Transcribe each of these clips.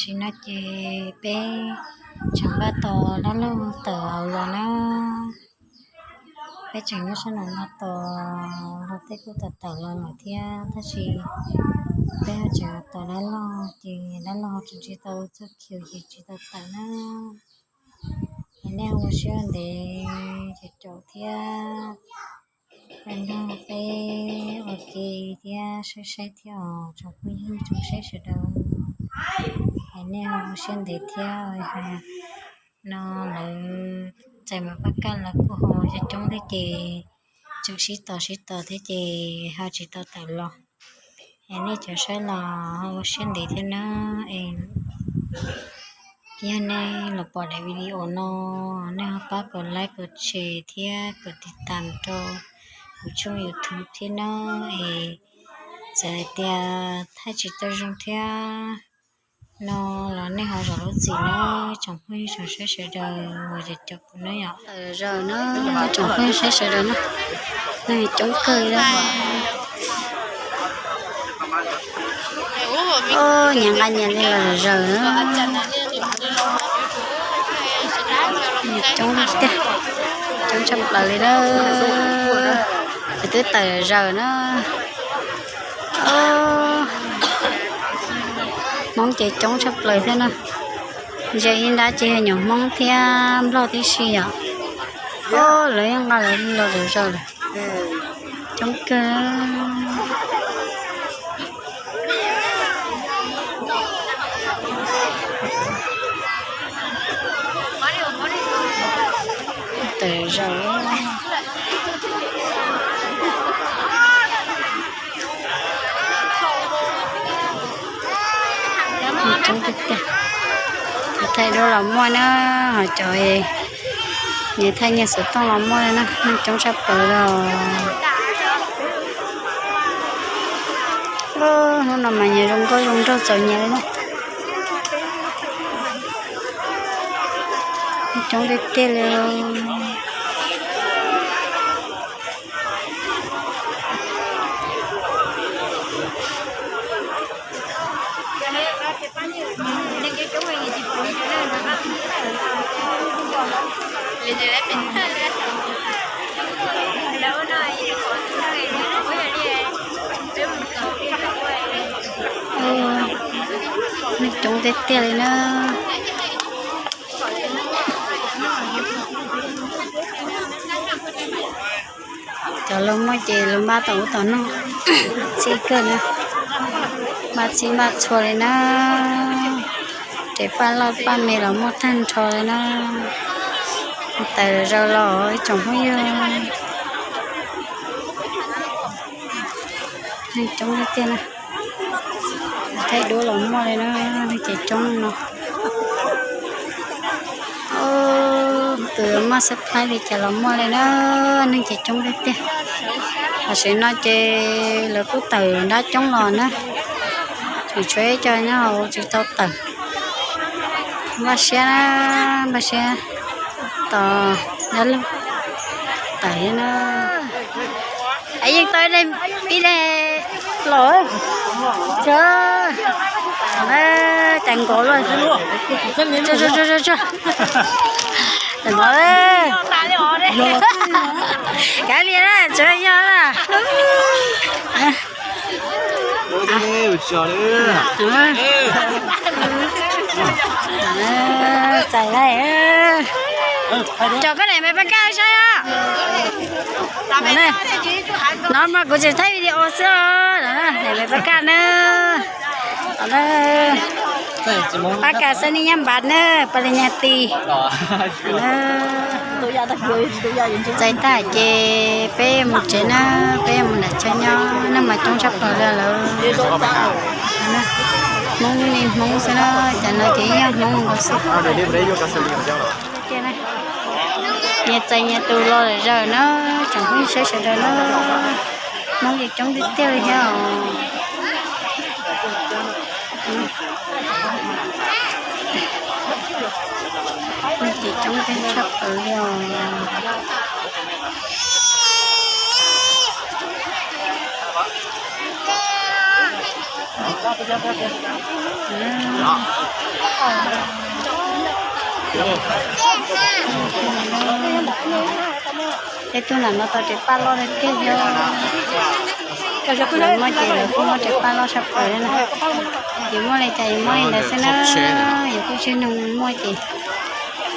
Tam sim no ces peb tseem npaj tos dab laug tawm hauv los na. Peb tseem nyob sab nraum no tos luag tej kuj tawm tawm los lawm thiab, tab sis peb ho tseem tos dab laug ces dab laug tseem tsis tau txoj khiv ces tsis tau tawm na. Es nej ho ua siab ntev ces caum thiab nrog peb ua ke thiab saib saib thiab os tsoom phooj ywg tsoom saib sawv daws. Es nej ho ua siab ntev thiab hais no lawv txais mas pab kaj lawv kuj ho coob coob thiab ces tseem sib tos sib tos thiab ces ho tsis tau tawm los. Es nej cov saib los ho ua siab ntev thiab na. Es yog nej los pom daim video no, nej ho pab kom like, kom share thiab kom tiv tam rau kuv tshooj YouTube thiab na. Es txawm hais tias thaij tsis tau zoo thiab no los nej ho zam lub txim na, tsoom phooj ywg tsoom saib sawv daws uas cov kuv na yom. Tawm zaws na, tsoom phooj ywg saib sawv daws na, neeg coob kawg li. Nyias nqa nyias li los zaws na. Coob tiag, coob tshaj plaws li na. Lawv twb tawm zaws na. Hmoob ces coob tshaj plaws thiab na. Ntsia ib nrab ces yog nyuam Hmoob thiab Nplog tib si yom. Lawv yeej nqa lawv li los zaws zaws lawm. Coob kawg. Tawm zaws. Coob tiag tiag. Thaij duab los muaj na, ho cov nyias thaij nyias xov tooj los muaj na, neeg coob tshaj plaws li. Hnub no mas nyias zoo nkauj zoo nraug txaus nyias li na. Coob tiag tiag li. Neeg coob tiag tiag li na. Cov luag muaj ces luag npaj tau ub tau no, txhij kawg na, npaj txhij npaj txhua li na. Ces paj loj paj me los muaj tag nrho li na. Tawm zaws los ib tsoom phooj ywg. Neeg coob tiag tiag na. Thaij duab los muaj li na, neeg ces coob no. Tus muaj subscribe li cas los muaj li na, neeg ces coob tiag tiag. Tam sim no ces lawv kuj tawm nrab coob los na, tseem tshuav ib co nyob hauv tsis tau tawm. Npaj siab na, npaj siab tos dab laug tawm na. Yeej tau ib daim los, cas nkaus luaj. Kav liam na, tsuav yog na. Txais lawm. Cov koj daim me paj kaj saib os. No mas kuv tseem thaij video xwb os. Daim me paj kaj na. Paj kaj xab nij nyab npav na, paj li nyab ti. Txais tag ces peb mus tsev na, peb mus nram chaw nyob, neeg mas coob tshaj plaws li lawm. Hmoob li Hmoob xwb na, cov no ces yeej yog Hmoob nkaus xwb. Nyias txais nyias tus los lawm zaws na, tsoom phooj ywg sawv daws na, Hmoob ces coob tiag tiag li thiab os. Ces coob tiag tshaj plaws li os. Peb tuaj ntawm no tau tsev paj loj tiag tiag. Lawv muaj ces lawv kuj muaj tsev paj loj tshaj plaws li na. Yus muaj li cas yus muaj li ntawd xwb na. Yus kuj tsis nug muaj ces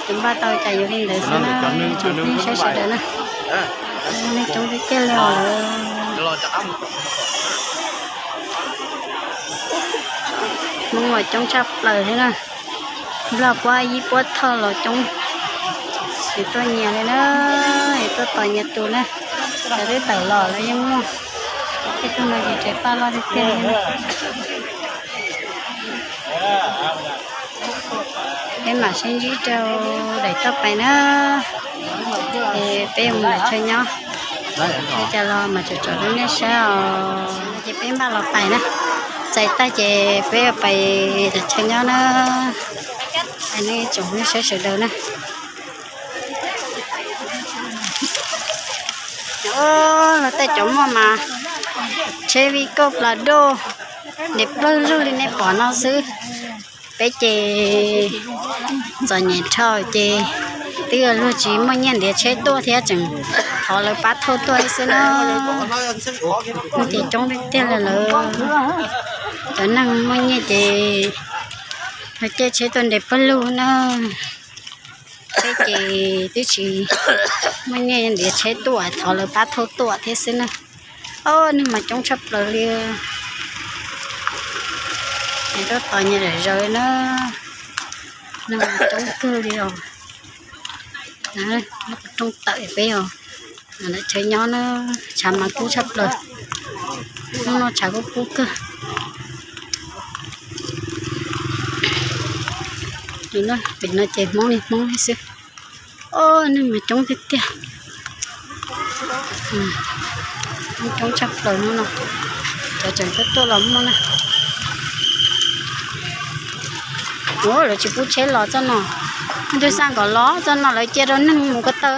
yus npaj tau cas yus li ntawd xwb na. Tsoom phooj ywg sawv daws na, neeg coob tiag tiag li os. Hmoob los coob tshaj plaws thiab na. Nplog puab yib puab thoj los coob. Ces tuaj nyias li na, es tuaj tos nyias tus na. Cov twb tawm los lawv yeej muaj. Tej tug no ces tsev paj loj tiag tiag li na. Peb mam sib ntsib rau daim toj pais na. Ces peb yuav mus chaw nyob, ua cas los mam tsom tsom rau nej saib os. Ces peb npaj los pais na, txais tag ces peb yuav pais chaw nyob na. Nej tsoom nej saib sawv daws na. Los tej cov muaj mas tsheb vij kauj plas doj, nres pawg lug li nej pom no xwb. Peb ces txom nyem dhau ces twb yog luag tsis muaj nyiaj ntiav tsheb tuaj thiab tseem thov lawv pab thauj tuaj xwb na. Ces coob tiag tiag li lawm. Cov neeg muaj nyiaj ces lawv caij tsheb tuaj nres pawg lug na. Peb ces twb tsis muaj nyiaj ntiav tsheb tuaj, thov lawv pab thauj tuaj thiab xwb na. Os, neeg mas coob tshaj plaws li. Tuaj tos nyias daim zaws na. Neeg mas coob kawg li os. Lub qhov rooj tawm peb os. Lawv chaw nyob na, tshav mas kub tshaj plaws. Hnub no tshav kub kub kawg. Pem no ces Hmoob li Hmoob xwb. Os, neeg mas coob tiag tiag. Coob tshaj plaws hnub no. Cov tseem tuaj tuaj los muaj na. Ua lawv tsis pub tsheb los txoj no. Tus xaj kom los txoj no lawv cia rau neeg mus ko taw.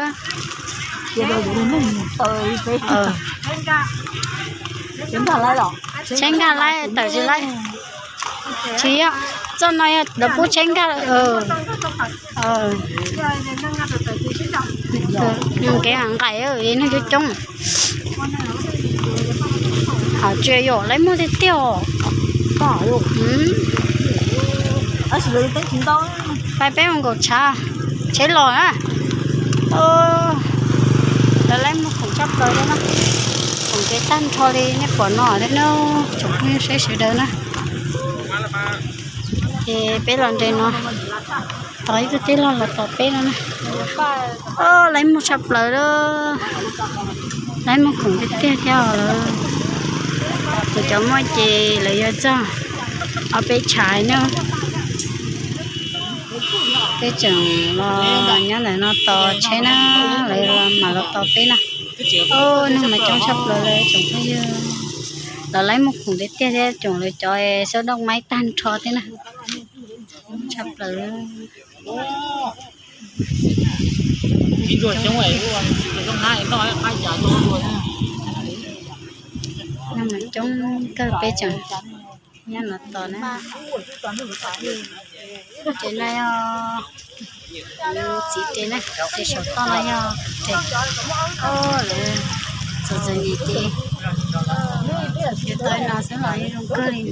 Tsheb nkag laib tawm tsis laib. Tsis yog, txoj no yog lawv pub tsheb nkag. Kev nqaim neeg coob coob. Hom tsis yog laib muag tiag tiag os. Pais peb mus nkaum tshav, tsheb los na. Lawv laib muag khoom tshaj plaws li na. Khoom kev tag nrho li nej pom no thiab na, tsoom phooj ywg sawv daws na. Ces peb los nres no, tos ib tug tij laug los tos peb no na. Os, laib muag tshaj plaws li. Laib muag khoom tiag tiag thiab lawm. Kuv cov muaj ces lawv yuav txog ob peb tshav na. Peb tseem los nyob ntawm no tos tsheb na, lawv mam los tos peb na. Os, neeg mas coob tshaj plaws li tsoom phooj ywg. Lawv laib muag khoom tiag tiag thiab tsoom lawv cov xauj dooj maib tag nrho thiab na. Tshaj plaws. Neeg mas coob kawg, peb tseem nyob no tos na. Ces no yog txiv tes na, ces saum toj no yog tes. Os, lawv txom txom nyem ces yuav tau no xwb los yeej zoo kawg li na.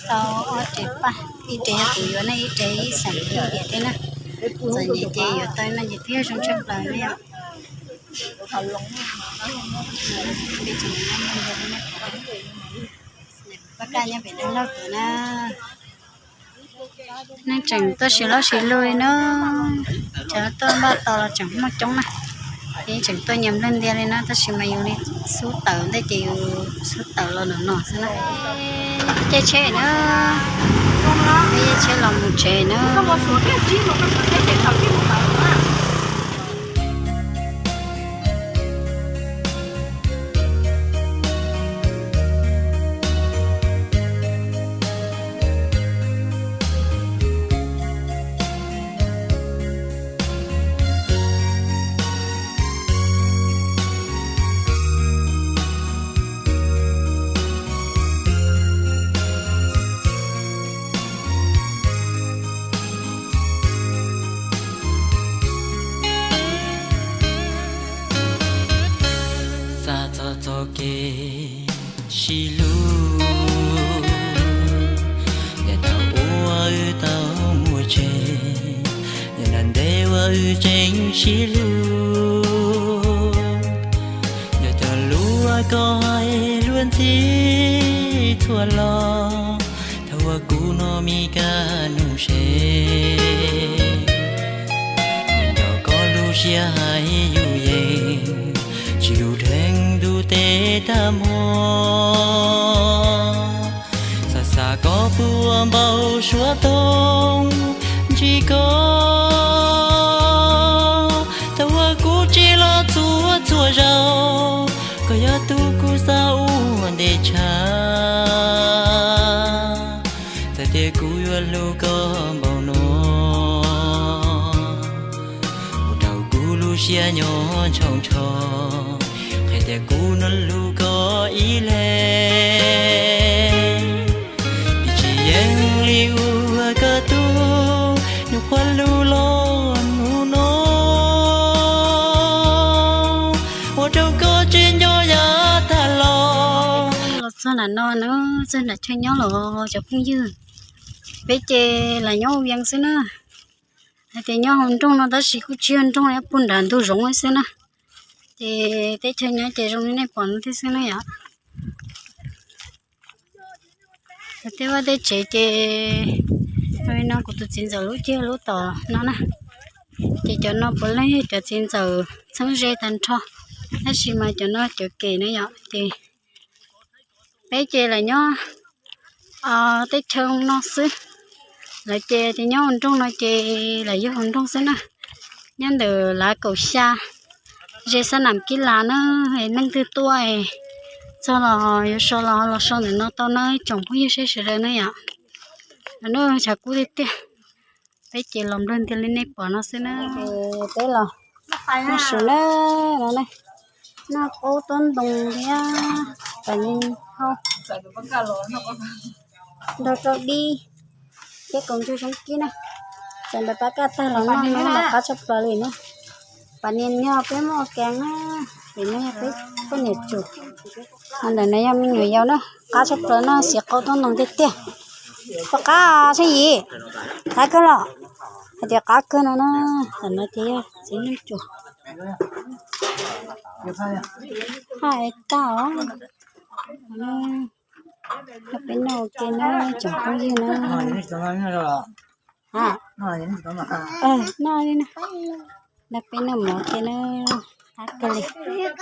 Tau ob tes paj, ib tes yog kuv yuav ne, ib tes ib xeem ib diam thiab na. Txom nyem ces yuav tau no ces thiaj zoo tshaj plaws na yom. Pab kaj nyob pem dab laug tuaj na. Neeg tseem tuaj sib laub sib lug li na. Cov tuaj npaj tos los tseem muaj coob na. Peb tseem tuaj nyias nplog ntias li na, tab sis mas yus li xub tawm ntej ces yus xub tawm los ntawm no xwb na. Caij tsheb na, peb caij tsheb los mus tsev na. Txoj kev sib hlub, yog thaum ub uas wb tau muaj tsev, yog nag ntej uas wb tseem sib hlub, yog cov lus uas koj hais luag ntxhi txhua lo, thaum uas kuv hnov me kab nug se, nco koj lub siab hais yus yeej, tsis lub dheev ntuj teb tag hmo. Xav xav koj puas npaum suav toog ntsib koj, thaum uas kuv tseem los txhua txhua zaus, koj yog tus kuv xav ua ntev tshaj. Txawm tias kuv yuav hlub koj npaum no, ua rau kuv lub siab nyob ntshaus ntsho, qhia tias kuv no hlub koj ib leeg. Vim tsis yeej li uas koj tus nyuam qhuav lub los hnub no, ua rau koj tsis nco yav tag los. Los txog nram no na, txog nram chaw nyob los cov phooj ywg, peb ces lam nyob ua vias xwb na. Hais tias nyob hauv nroog no tab sis kuj tsis yog nroog, puag nram ntug zoov xwb na. Ces teb chaws nyob ces zoo li nej pom no thiab xwb na yom. Tej vaj tej tsev ces no kuv tus txiv ntxawm lub, ces lub tom no na. Ces cov no puav leej yog cov txiv ntxawm txheeb ze tag nrho, tab sis mas cov no cov kem na yom. Ces peb ces lam nyob teb chaws no xwb. Lawv ces tias nyob hauv nroog no ces lam yog hauv nroog xwb na. Nyob ntawm lav kaum xya, ze xab nam kib las na. Neeg twg tuaj txog los yuav so los los so ntawm no tau na tsoom phooj ywg sawv daws na yom. Nws tshav kub tiag tiag. Peb ces los nplog ntiag li nej pom no xwb na. Peb los noj su na, no na, noj qaub tob ntoo thiab pam ni hau, nrog rau dib thiab kaus ntsuag zoo kib na. Txawm ntawm pab kaj tag los noj no los qab tshaj plaws li na. Pam ni nyob peb muaj ua kev na, vim no yog peb poj niam tsum. Ho ntawm no yog me nyuam yaus na, qab tshaj plaws no, siv qaub tob ntoo tiag tiag. Puas qab Tsheej Yim? Qab kawg los? Hais tias qab kawg no na. Tam no ces yog txiv neej tsum. Hais tag os. Coj peb noj ua ke na tsoom phooj ywg na. Noj li na, nrog peb noj mov ua ke na. Qab kawg li.